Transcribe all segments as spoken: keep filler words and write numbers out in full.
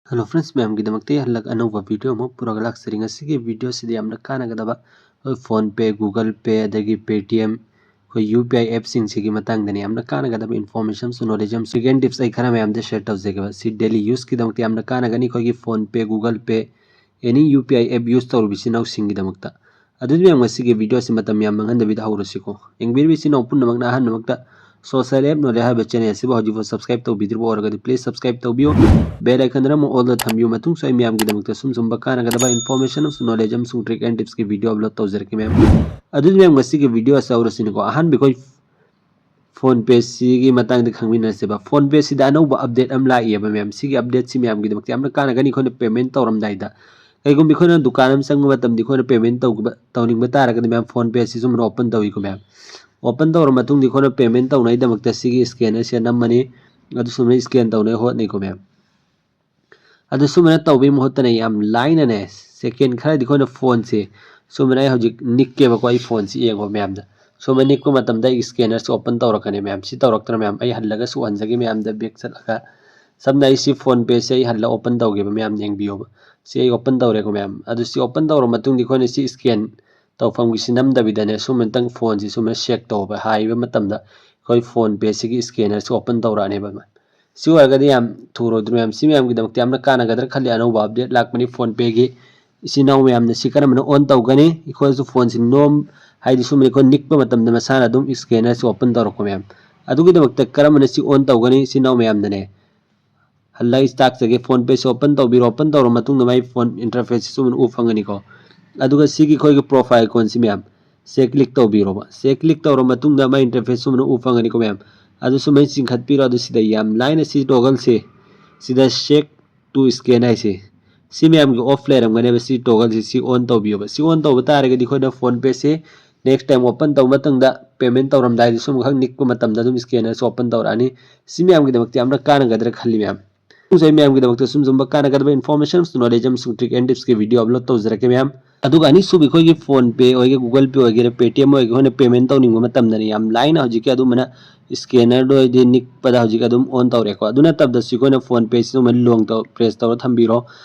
Hello friends, ꯃꯌꯥꯝꯒꯤꯗꯃꯛꯇ ꯍꯜꯂꯛ ꯑꯅꯧꯕ video ꯑꯃ ꯄꯨꯔꯒ ꯂꯥꯛꯆꯔꯤ꯫ ꯉꯁꯤꯒꯤ video ꯁꯤꯗꯤ ꯌꯥꯝꯅ ꯀꯥꯟꯅꯒꯗꯕ ꯑꯩꯈꯣꯏ PhonePe, Google Pay ꯑꯗꯒꯤ Paytm, ꯑꯩꯈꯣꯏ U P I app ꯁꯤꯡꯁꯤꯒꯤ ꯃꯇꯥꯡꯗꯅꯤ꯫ ꯌꯥꯝꯅ ꯀꯥꯟꯅꯒꯗꯕ information ꯑꯃꯁꯨ knowledge ꯑꯃꯁꯨ weekend tips ꯑꯩ ꯈꯔ ꯃꯌꯥꯝꯗ share ꯇꯧꯖꯒꯦꯕ꯫ ꯁꯤ daily use ꯀꯤꯗꯃꯛꯇ ꯌꯥꯝꯅ ꯀꯥꯟꯅꯒꯅꯤ ꯑꯩꯈꯣꯏꯒꯤ PhonePe, Google Pay, any U P I app use ꯇꯧꯔꯤꯕ ꯏꯆꯤꯟ ꯏꯅꯥꯎꯁꯤꯡꯒꯤꯗꯃꯛꯇ꯫ ꯑꯗꯨꯗꯤ ꯃꯌꯥꯝ, ꯉꯁꯤꯒꯤ video ꯑꯁꯤ ꯃꯇꯝ ꯌꯥꯝ ꯃꯥꯡꯍꯟꯗꯕꯤꯗ ꯍꯧꯔꯁꯤꯀꯣ꯫ ꯌꯦꯡꯕꯤꯔꯤꯕ ꯏꯆꯤꯟ ꯏꯅꯥꯎ ꯄꯨꯝꯅꯃꯛꯅ ꯑꯍꯥꯟꯕꯃꯛꯇ Social App Knowledge ꯍꯥꯏꯕ channel ꯑꯁꯤꯕꯨ ꯍꯧꯖꯤꯛꯐꯥꯎ subscribe ꯇꯧꯕꯤꯗ꯭ꯔꯤꯕ ꯑꯣꯏꯔꯒꯗꯤ please subscribe ꯇꯧꯕꯤꯌꯨ꯫ Bell icon ꯑꯃ all ꯗ ꯊꯝꯕꯤꯌꯨ꯫ ꯃꯇꯨꯡꯁꯨ ꯑꯩ ꯃꯌꯥꯝꯒꯤꯗꯃꯛꯇ ꯁꯨꯝ ꯁꯨꯝꯕ ꯀꯥꯟꯅꯒꯗꯕ information ꯑꯃꯁꯨꯡ knowledge ꯑꯃꯁꯨꯡ trick and tips ꯀꯤ video upload ꯇꯧꯖꯔꯛꯀꯦ ꯃꯌꯥꯝ꯫ ꯑꯗꯨꯗꯤ ꯃꯌꯥꯝ, ꯉꯁꯤꯒꯤ video ꯑꯁꯤ ꯍꯧꯔꯁꯤꯅꯤꯀꯣ꯫ ꯑꯍꯥꯟꯕ ꯑꯩꯈꯣꯏ PhonePe ꯁꯤꯒꯤ ꯃꯇꯥꯡꯗ ꯈꯪꯃꯤꯟꯅꯁꯦꯕ꯫ PhonePe ꯁꯤꯗ ꯑꯅꯧꯕ update ꯑꯃ ꯂꯥꯛꯏꯌꯦꯕ ꯃꯌꯥꯝ꯫ ꯁꯤꯒꯤ update ꯁꯤ ꯃꯌꯥꯝꯒꯤꯗꯃꯛꯇ ꯌꯥꯝꯅ ꯀꯥꯟꯅꯒꯅꯤ꯫ ꯑꯩꯈꯣꯏꯅ payment ꯇꯧꯔꯝꯗꯥꯏꯗ, ꯀꯩꯒꯨꯝꯕ ꯑꯩꯈꯣꯏꯅ ꯗꯨꯀꯥꯟ ꯑꯃ ꯆꯪꯕ ꯃꯇꯝꯗ ꯑꯩꯈꯣꯏꯅ payment ꯇꯧꯕ, ꯇꯧꯅꯤꯡꯕ ꯇꯥꯔꯒꯗꯤ ꯃꯌꯥꯝ, PhonePe ꯁꯤ ꯁꯨꯝ open ꯇꯧꯏꯀꯣ ꯃꯌꯥꯝ꯫ Open ꯇꯧꯔ ꯃꯇꯨꯡꯗ ꯑꯩꯈꯣꯏꯅ payment ꯇꯧꯅꯉꯩꯗꯃꯛꯇ ꯁꯤꯒꯤ scanner ꯁꯦ ꯅꯝꯃꯅꯤ꯫ ꯑꯗꯨ ꯁꯨꯃꯥꯏꯅ scan ꯇꯧꯅꯉꯥꯏ ꯍꯣꯠꯅꯩꯀꯣ ꯃꯌꯥꯝ꯫ ꯑꯗꯨ ꯁꯨꯃꯥꯏꯅ ꯇꯧꯕꯒꯤ ꯃꯍꯨꯠꯇꯅꯦ, ꯌꯥꯝ ꯂꯥꯏꯅꯅꯦ, second ꯈꯔꯗꯤ ꯑꯩꯈꯣꯏꯅ phone ꯁꯦ ꯁꯨꯃꯥꯏꯅ, ꯑꯩ ꯍꯧꯖꯤꯛ ꯅꯤꯛꯀꯦꯕꯀꯣ, ꯑꯩ phone ꯁꯤ ꯌꯦꯡꯉꯣ ꯃꯌꯥꯝꯗ꯫ ꯁꯨꯃꯥꯏꯅ ꯅꯤꯛꯄ ꯃꯇꯝꯗ ꯑꯩꯒꯤ scanner ꯁꯤ open ꯇꯧꯔꯛꯀꯅꯤ ꯃꯌꯥꯝ꯫ ꯁꯤ ꯇꯧꯔꯛꯇ꯭ꯔꯥ ꯃꯌꯥꯝ? ꯑꯩ ꯍꯜꯂꯒꯁꯨ ꯎꯍꯟꯖꯒꯦ ꯃꯌꯥꯝꯗ, back ꯆꯠꯂꯒ꯫ ꯁꯝꯅ ꯑꯩ ꯁꯤ PhonePe ꯁꯦ ꯑꯩ ꯍꯜꯂ open ꯇꯧꯒꯦꯕ ꯃꯌꯥꯝ, ꯌꯦꯡꯕꯤꯌꯣꯕ꯫ ꯁꯤ ꯑꯩ open ꯇꯧꯔꯦꯀꯣ ꯃꯌꯥꯝ꯫ ꯑꯗꯨ ꯁꯤ open ꯇꯧꯔ ꯃꯇꯨꯡꯗ ꯑꯩꯈꯣꯏꯅ ꯁꯤ scan ꯇꯧꯐꯝꯒꯤꯁꯤ ꯅꯝꯗꯕꯤꯗꯅꯦ, ꯁꯨꯝ ꯑꯝꯇꯪ phone ꯁꯤ ꯁꯨꯝꯅ check ꯇꯧꯕ ꯍꯥꯏꯕ ꯃꯇꯝꯗ ꯑꯩꯈꯣꯏ PhonePe ꯁꯤꯒꯤ scanner ꯁꯤ open ꯇꯧꯔꯛꯑꯅꯦꯕ꯫ ꯁꯤ ꯑꯣꯏꯔꯒꯗꯤ ꯌꯥꯝ ꯊꯨꯔꯣꯏꯗ꯭ꯔꯣ ꯃꯌꯥꯝ? ꯁꯤ ꯃꯌꯥꯝꯒꯤꯗꯃꯛꯇ ꯌꯥꯝꯅ ꯀꯥꯟꯅꯒꯗ꯭ꯔꯥ ꯈꯜꯂꯤ꯫ ꯑꯅꯧꯕ update ꯂꯥꯛꯄꯅꯤ PhonePe ꯒꯤ꯫ ꯏꯆꯤꯟ ꯏꯅꯥꯎ ꯃꯌꯥꯝꯅ ꯁꯤ ꯀꯔꯝꯕꯅ on ꯇꯧꯒꯅꯤ? ꯑꯩꯈꯣꯏꯁꯨ phone ꯁꯤ ꯅꯣꯝ, ꯍꯥꯏꯗꯤ ꯁꯨꯝ ꯑꯩꯈꯣꯏ ꯅꯤꯛꯄ ꯃꯇꯝꯗ ꯃꯁꯥꯅ ꯑꯗꯨꯝ scanner ꯁꯤ open ꯇꯧꯔꯛꯄ ꯃꯌꯥꯝ꯫ ꯑꯗꯨꯒꯤꯗꯃꯛꯇ ꯀꯔꯝꯕꯅ ꯁꯤ on ꯇꯧꯒꯅꯤ? ꯏꯆꯤꯟ ꯏꯅꯥꯎ ꯃꯌꯥꯝꯅꯅꯦ, ꯍꯜꯂ ꯇꯥꯛꯆꯒꯦ꯫ PhonePe ꯁꯤ open ꯇꯧꯕꯤꯔꯣ꯫ Open ꯇꯧꯔ ꯃꯇꯨꯡꯗ ꯃꯥꯏ phone interface ꯁꯤ ꯁꯨꯝ ꯎ ꯐꯪꯒꯅꯤꯀꯣ꯫ ꯑꯗꯨꯒ ꯁꯤꯒꯤ ꯑꯩꯈꯣꯏꯒꯤ profile icon ꯁꯤ ꯃꯌꯥꯝ, ꯁꯤ click ꯇꯧꯕꯤꯔꯣꯕ꯫ ꯁꯤ click ꯇꯧꯔ ꯃꯇꯨꯡꯗ ꯃꯥꯏ interface ꯁꯨꯃꯥꯏꯅ ꯎ ꯐꯪꯒꯅꯤꯀꯣ ꯃꯌꯥꯝ꯫ ꯑꯗꯨ ꯁꯨꯃꯥꯏꯅ ꯆꯤꯡꯈꯠꯄꯤꯔꯣ꯫ ꯑꯗꯨ ꯁꯤꯗ ꯌꯥꯝ ꯂꯥꯏꯅ ꯁꯤ toggle ꯁꯦ, ꯁꯤꯗ check to scan ꯍꯥꯏꯁꯦ, ꯁꯤ ꯃꯌꯥꯝꯒꯤ off ꯂꯩꯔꯝꯒꯅꯦꯕ꯫ ꯁꯤ toggle ꯁꯤ, ꯁꯤ on ꯇꯧꯕꯤꯌꯣꯕ꯫ ꯁꯤ on ꯇꯧꯕ ꯇꯥꯔꯒꯗꯤ ꯑꯩꯈꯣꯏꯅ PhonePe ꯁꯦ next time open ꯇꯧꯕ ꯃꯇꯝꯗ, payment ꯇꯧꯔꯝꯗꯥꯏꯗꯁꯨ ꯑꯃꯨꯛꯈꯛ ꯅꯤꯛꯄ ꯃꯇꯝꯗ ꯑꯗꯨꯝ scanner ꯁꯤ open ꯇꯧꯔꯛꯑꯅꯤ꯫ ꯁꯤ ꯃꯌꯥꯝꯒꯤꯗꯃꯛꯇ ꯌꯥꯝꯅ ꯀꯥꯟꯅꯒꯗ꯭ꯔꯥ ꯈꯜꯂꯤ ꯃꯌꯥꯝ꯫ ꯃꯌꯥꯝꯒꯤꯗꯃꯛꯇ ꯁꯨꯝ ꯁꯨꯝꯕ ꯀꯥꯟꯅꯒꯗꯕ information, knowledge ꯑꯃꯁꯨꯡ trick and tips ꯀꯤ video upload ꯇꯧꯖꯔꯛꯀꯦ ꯃꯌꯥꯝ꯫ ꯑꯗꯨꯒ ꯑꯅꯤꯁꯨꯕ ꯑꯩꯈꯣꯏꯒꯤ PhonePe ꯑꯣꯏꯒꯦꯔꯥ, Google Pay ꯑꯣꯏꯒꯦꯔꯥ, Paytm ꯑꯣꯏꯒꯦꯔꯥ, ꯑꯩꯈꯣꯏꯅ payment ꯇꯧꯅꯤꯡꯕ ꯃꯇꯝꯗꯅꯤ ꯌꯥꯝ ꯂꯥꯏꯅ ꯍꯧꯖꯤꯛꯀꯤ ꯑꯗꯨꯝꯕꯅ scanner ꯗꯣ ꯍꯥꯏꯗꯤ ꯅꯤꯛꯄꯗ ꯍꯧꯖꯤꯛ ꯑꯗꯨꯝ on ꯇꯧꯔꯦꯀꯣ꯫ ꯑꯗꯨ ꯅꯠꯇꯕꯗ ꯁꯤ ꯑꯩꯈꯣꯏꯅ PhonePe ꯁꯤ ꯑꯗꯨꯝ long ꯇꯧ-, press ꯇꯧꯔ ꯊꯝꯕꯤꯔꯣ꯫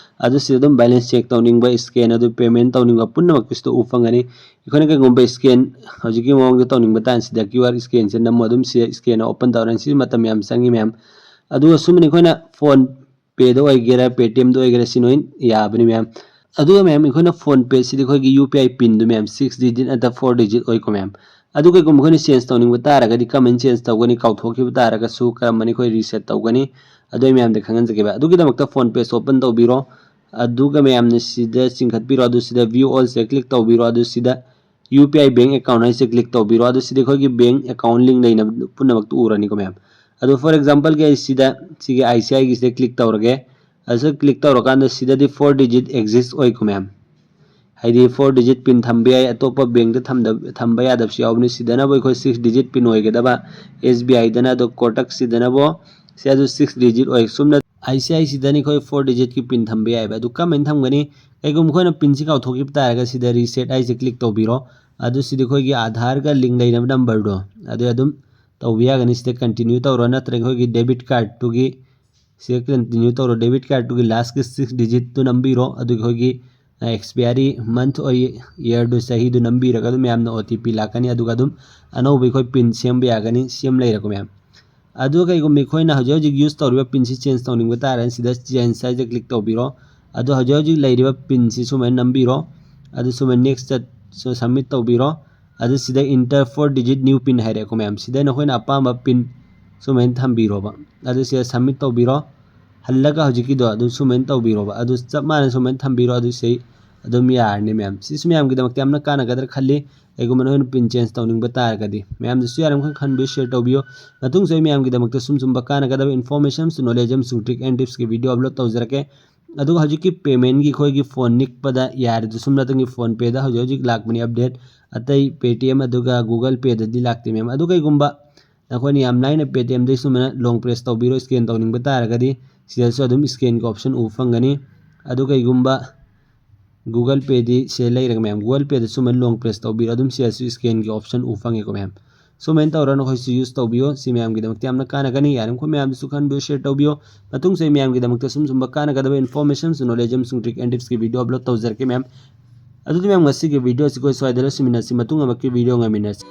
ꯑꯗꯨ ꯁꯤꯗ ꯑꯗꯨꯝ balance check ꯇꯧꯅꯤꯡꯕ, scan ꯑꯗꯨ payment ꯇꯧꯅꯤꯡꯕ ꯄꯨꯝꯅꯃꯛꯀꯤꯁꯤꯗ ꯎ ꯐꯪꯒꯅꯤ꯫ ꯑꯩꯈꯣꯏꯅ ꯀꯩꯒꯨꯝꯕ scan ꯍꯧꯖꯤꯛꯀꯤ ꯃꯑꯣꯡꯗ ꯇꯧꯅꯤꯡꯕ ꯇꯥꯔꯗꯤ ꯁꯤꯗ QR scan ꯁꯦ ꯅꯝꯃꯣ, ꯑꯗꯨꯝ ꯁꯤ scan open ꯇꯧꯔꯅꯤ꯫ ꯁꯤ ꯃꯇꯝ ꯌꯥꯝ ꯆꯪꯉꯤ ꯃꯌꯥꯝ꯫ ꯑꯗꯨꯒ ꯁꯨꯝꯕꯅꯤ ꯑꯩꯈꯣꯏꯅ PhonePe ꯗ ꯑꯣꯏꯒꯦꯔꯥ, Paytm ꯗ ꯑꯣꯏꯒꯦꯔꯥ, ꯁꯤ ꯂꯣꯏ ꯌꯥꯕꯅꯤ ꯃꯌꯥꯝ꯫ ꯑꯗꯨꯒ ꯃꯌꯥꯝ ꯑꯩꯈꯣꯏꯅ PhonePe ꯁꯤꯗꯤ ꯑꯩꯈꯣꯏꯒꯤ UPI pin ꯗꯨ ꯃꯌꯥꯝ six digit ꯅꯠꯇ꯭ꯔ four digit ꯑꯣꯏꯀꯣ ꯃꯌꯥꯝ꯫ ꯑꯗꯨ ꯀꯩꯒꯨꯝꯕ ꯑꯩꯈꯣꯏꯅ change ꯇꯧꯅꯤꯡꯕ ꯇꯥꯔꯒꯗꯤ ꯀꯔꯝꯍꯥꯏꯅ change ꯇꯧꯒꯅꯤ, ꯀꯥꯎꯊꯣꯛꯈꯤꯕ ꯇꯥꯔꯒꯁꯨ ꯀꯔꯝꯕꯅ ꯑꯩꯈꯣꯏ reset ꯇꯧꯒꯅꯤ, ꯑꯗꯨ ꯑꯩ ꯃꯌꯥꯝꯗ ꯈꯪꯍꯟꯖꯒꯦꯕ꯫ ꯑꯗꯨꯒꯤꯗꯃꯛꯇ PhonePe ꯁꯤ open ꯇꯧꯕꯤꯔꯣ꯫ ꯑꯗꯨꯒ ꯃꯌꯥꯝꯅ ꯁꯤꯗ ꯆꯤꯡꯈꯠꯄꯤꯔꯣ, ꯑꯗꯨ ꯁꯤꯗ view all ꯁꯦ click ꯇꯧꯕꯤꯔꯣ, ꯑꯗꯨ ꯁꯤꯗ UPI bank account ꯍꯥꯏꯁꯦ click ꯇꯧꯕꯤꯔꯣ꯫ ꯑꯗꯨ ꯁꯤꯗ ꯑꯩꯈꯣꯏꯒꯤ bank account link ꯂꯩꯅꯕ ꯄꯨꯝꯅꯃꯛꯇꯨ ꯎꯔꯅꯤꯀꯣ ꯃꯌꯥꯝ꯫ ꯑꯗꯨ for example ꯒꯤ ꯑꯩ ꯁꯤꯗ ꯁꯤꯒꯤ ICICI ꯒꯤꯁꯤꯗ click ꯇꯧꯔꯒꯦ꯫ ꯑꯗꯨ click ꯇꯧꯔꯀꯥꯟꯗ ꯁꯤꯗꯗꯤ four digit exist ꯑꯣꯏꯀꯣ ꯃꯌꯥꯝ꯫ ꯍꯥꯏꯗꯤ four digit pin ꯊꯝꯕ ꯌꯥꯏ, ꯑꯇꯣꯞꯄ bank ꯇ ꯊꯝꯗꯕ, ꯊꯝꯕ ꯌꯥꯗꯕꯁꯨ ꯌꯥꯎꯕꯅꯤ꯫ ꯁꯤꯗꯅꯕꯨ ꯑꯩꯈꯣꯏ six digit pin ꯑꯣꯏꯒꯗꯕ, SBI ꯗꯅ ꯑꯗꯣ Kotak ꯁꯤꯗꯅꯕꯨ ꯁꯤ ꯑꯗꯨ six digit ꯑꯣꯏ꯫ ꯁꯨꯝꯅ ICICI ꯗꯅ ꯑꯩꯈꯣꯏ four digit ꯀꯤ pin ꯊꯝꯕ ꯌꯥꯏꯑꯕ꯫ ꯑꯗꯨ ꯀꯃꯥꯏꯅ ꯊꯝꯒꯅꯤ? ꯀꯩꯒꯨꯝꯕ ꯑꯩꯈꯣꯏꯅ pin ꯁꯤ ꯀꯥꯎꯊꯣꯛꯈꯤꯕ ꯇꯥꯔꯒꯗꯤ ꯁꯤꯗ reset ꯍꯥꯏꯁꯦ click ꯇꯧꯕꯤꯔꯣ꯫ ꯑꯗꯨ ꯁꯤꯗ ꯑꯩꯈꯣꯏꯒꯤ Aadhaar ꯒ link ꯂꯩꯅꯕ number ꯗꯣ ꯑꯗꯨ ꯑꯗꯨꯝ ꯇꯧꯕ ꯌꯥꯒꯅꯤ꯫ ꯁꯤꯗ continue ꯇꯧꯔꯣ, ꯅꯠꯇ꯭ꯔꯒ ꯑꯩꯈꯣꯏꯒꯤ debit card ꯇꯨꯒꯤ ꯁꯤꯗ continue ꯇꯧꯔꯣ꯫ Debit card ꯇꯨꯒꯤ last ꯀꯤ six digit ꯇꯨ ꯅꯝꯕꯤꯔꯣ꯫ ꯑꯗꯨꯒ ꯑꯩꯈꯣꯏꯒꯤ expiry month or year ꯗꯨ, ꯆꯍꯤꯗꯨ ꯅꯝꯕꯤꯔꯒ ꯑꯗꯨꯝ ꯃꯌꯥꯝꯅ OTP ꯂꯥꯛꯀꯅꯤ꯫ ꯑꯗꯨꯒ ꯑꯗꯨꯝ ꯑꯅꯧꯕ ꯑꯩꯈꯣꯏ pin ꯁꯦꯝꯕ ꯌꯥꯒꯅꯤ꯫ ꯁꯦꯝ ꯂꯩꯔꯦꯀꯣ ꯃꯌꯥꯝ꯫ ꯑꯗꯨꯒ ꯀꯩꯒꯨꯝꯕ ꯑꯩꯈꯣꯏꯅ ꯍꯧꯖꯤꯛ ꯍꯧꯖꯤꯛ use ꯇꯧꯔꯤꯕ pin ꯁꯤ change ꯇꯧꯅꯤꯡꯕ ꯇꯥꯔꯒꯗꯤ ꯁꯤꯗ change ꯍꯥꯏꯁꯦ click ꯇꯧꯕꯤꯔꯣ꯫ ꯑꯗꯣ ꯍꯧꯖꯤꯛ ꯍꯧꯖꯤꯛ ꯂꯩꯔꯤꯕ pin ꯁꯤ ꯁꯨꯃꯥꯏꯅ ꯅꯝꯕꯤꯔꯣ꯫ ꯑꯗꯨ ꯁꯨꯃꯥꯏꯅ next ꯆꯠ-, submit ꯇꯧꯕꯤꯔꯣ꯫ ꯑꯗꯨ ꯁꯤꯗ enter four digit new pin ꯍꯥꯏꯔꯛꯑꯦꯀꯣ ꯃꯌꯥꯝ꯫ ꯁꯤꯗ ꯅꯈꯣꯏꯅ ꯑꯄꯥꯝꯕ pin ꯁꯨꯃꯥꯏꯅ ꯊꯝꯕꯤꯔꯣꯕ꯫ ꯑꯗꯨ ꯁꯤꯗ submit ꯇꯧꯕꯤꯔꯣ꯫ ꯍꯜꯂꯒ ꯍꯧꯖꯤꯛꯀꯤꯗꯣ ꯑꯗꯨ ꯁꯨꯃꯥꯏꯅ ꯇꯧꯕꯤꯔꯣꯕ꯫ ꯑꯗꯨ ꯆꯞ ꯃꯥꯟꯅ ꯁꯨꯃꯥꯏꯅ ꯊꯝꯕꯤꯔꯣ꯫ ꯑꯗꯨ ꯁꯤ ꯑꯗꯨꯝ ꯌꯥꯔꯅꯤ ꯃꯌꯥꯝ꯫ ꯁꯤꯁꯨ ꯃꯌꯥꯝꯒꯤꯗꯃꯛꯇ ꯌꯥꯝꯅ ꯀꯥꯟꯅꯒꯗ꯭ꯔꯥ ꯈꯜꯂꯤ꯫ ꯀꯩꯒꯨꯝꯕ ꯅꯈꯣꯏꯅ pin change ꯇꯧꯅꯤꯡꯕ ꯇꯥꯔꯒꯗꯤ ꯃꯌꯥꯝꯗꯁꯨ ꯌꯥꯔꯤꯃꯈꯩ ꯈꯟꯕꯤꯌꯨ, share ꯇꯧꯕꯤꯌꯨ꯫ ꯃꯇꯨꯡꯁꯨ ꯑꯩ ꯃꯌꯥꯝꯒꯤꯗꯃꯛꯇ ꯁꯨꯝ ꯁꯨꯝꯕ ꯀꯥꯟꯅꯒꯗꯕ information, knowledge ꯑꯃꯁꯨꯡ trick and tips ꯀꯤ video upload ꯇꯧꯖꯔꯛꯀꯦ꯫ ꯑꯗꯨꯒ ꯍꯧꯖꯤꯛꯀꯤ payment ꯒꯤ ꯑꯩꯈꯣꯏꯒꯤ phone ꯅꯤꯛꯄꯗ ꯌꯥꯔꯤꯗꯨ ꯁꯨꯝ ꯅꯠꯇꯪꯒꯤ PhonePe ꯗ ꯍꯧꯖꯤꯛ ꯍꯧꯖꯤꯛ ꯂꯥꯛꯄꯅꯤ update꯫ ꯑꯇꯩ Paytm ꯑꯗꯨꯒ Google Pay ꯗꯗꯤ ꯂꯥꯛꯇꯦ ꯃꯌꯥꯝ꯫ ꯑꯗꯨ ꯀꯩꯒꯨꯝꯕ ꯅꯈꯣꯏꯅ ꯌꯥꯝ ꯂꯥꯏꯅ Paytm ꯗꯒꯤ ꯁꯨꯃꯥꯏꯅ long press ꯇꯧꯕꯤꯔꯣ, scan ꯇꯧꯅꯤꯡꯕ ꯇꯥꯔꯒꯗꯤ ꯁꯤꯗꯁꯨ ꯑꯗꯨꯝ scanꯒꯤ option ꯎꯕ ꯐꯪꯒꯅꯤ꯫ ꯑꯗꯨ ꯀꯩꯒꯨꯝꯕ Google Payꯗꯤ ꯁꯤꯗ ꯂꯩꯔꯒ ꯃꯌꯥꯝ Google Payꯗ ꯁꯨꯃꯥꯏꯅ long press ꯇꯧꯕꯤꯔꯣ, ꯑꯗꯨꯝ ꯁꯤꯗꯁꯨ scanꯒꯤ option ꯎꯕ ꯐꯪꯉꯦꯀꯣ ꯃꯌꯥꯝ꯫ ꯁꯨꯃꯥꯏꯅ ꯇꯧꯔꯒ ꯅꯈꯣꯏꯁꯨ use ꯇꯧꯕꯤꯌꯣ꯫ ꯁꯤ ꯃꯌꯥꯝꯒꯤꯗꯃꯛꯇ ꯌꯥꯝꯅ ꯀꯥꯟꯅꯒꯅꯤ꯫ ꯌꯥꯔꯤꯃꯈꯩ ꯃꯌꯥꯝꯗꯁꯨ ꯈꯟꯕꯤꯌꯨ, share ꯇꯧꯕꯤꯌꯣ꯫ ꯃꯇꯨꯡꯁꯨ ꯑꯩ ꯃꯌꯥꯝꯒꯤꯗꯃꯛꯇ ꯁꯨꯝ ꯁꯨꯝꯕ ꯀꯥꯟꯅꯒꯗꯕ informations, knowledge ꯑꯃꯁꯨꯡ trick and tipsꯀꯤ video upload ꯇꯧꯖꯔꯛꯀꯦ ꯃꯌꯥꯝ꯫ ꯑꯗꯨꯗꯤ ꯃꯌꯥꯝ, ꯉꯁꯤꯒꯤ video ꯑꯁꯤ ꯑꯩꯈꯣꯏ ꯁ꯭ꯋꯥꯏꯗ ꯂꯣꯏꯁꯤꯟꯃꯤꯟꯅꯁꯤ꯫ ꯃꯇꯨꯡ ꯑꯃꯛꯀꯤ video ꯉꯥꯏꯃꯤꯟꯅꯁꯤ꯫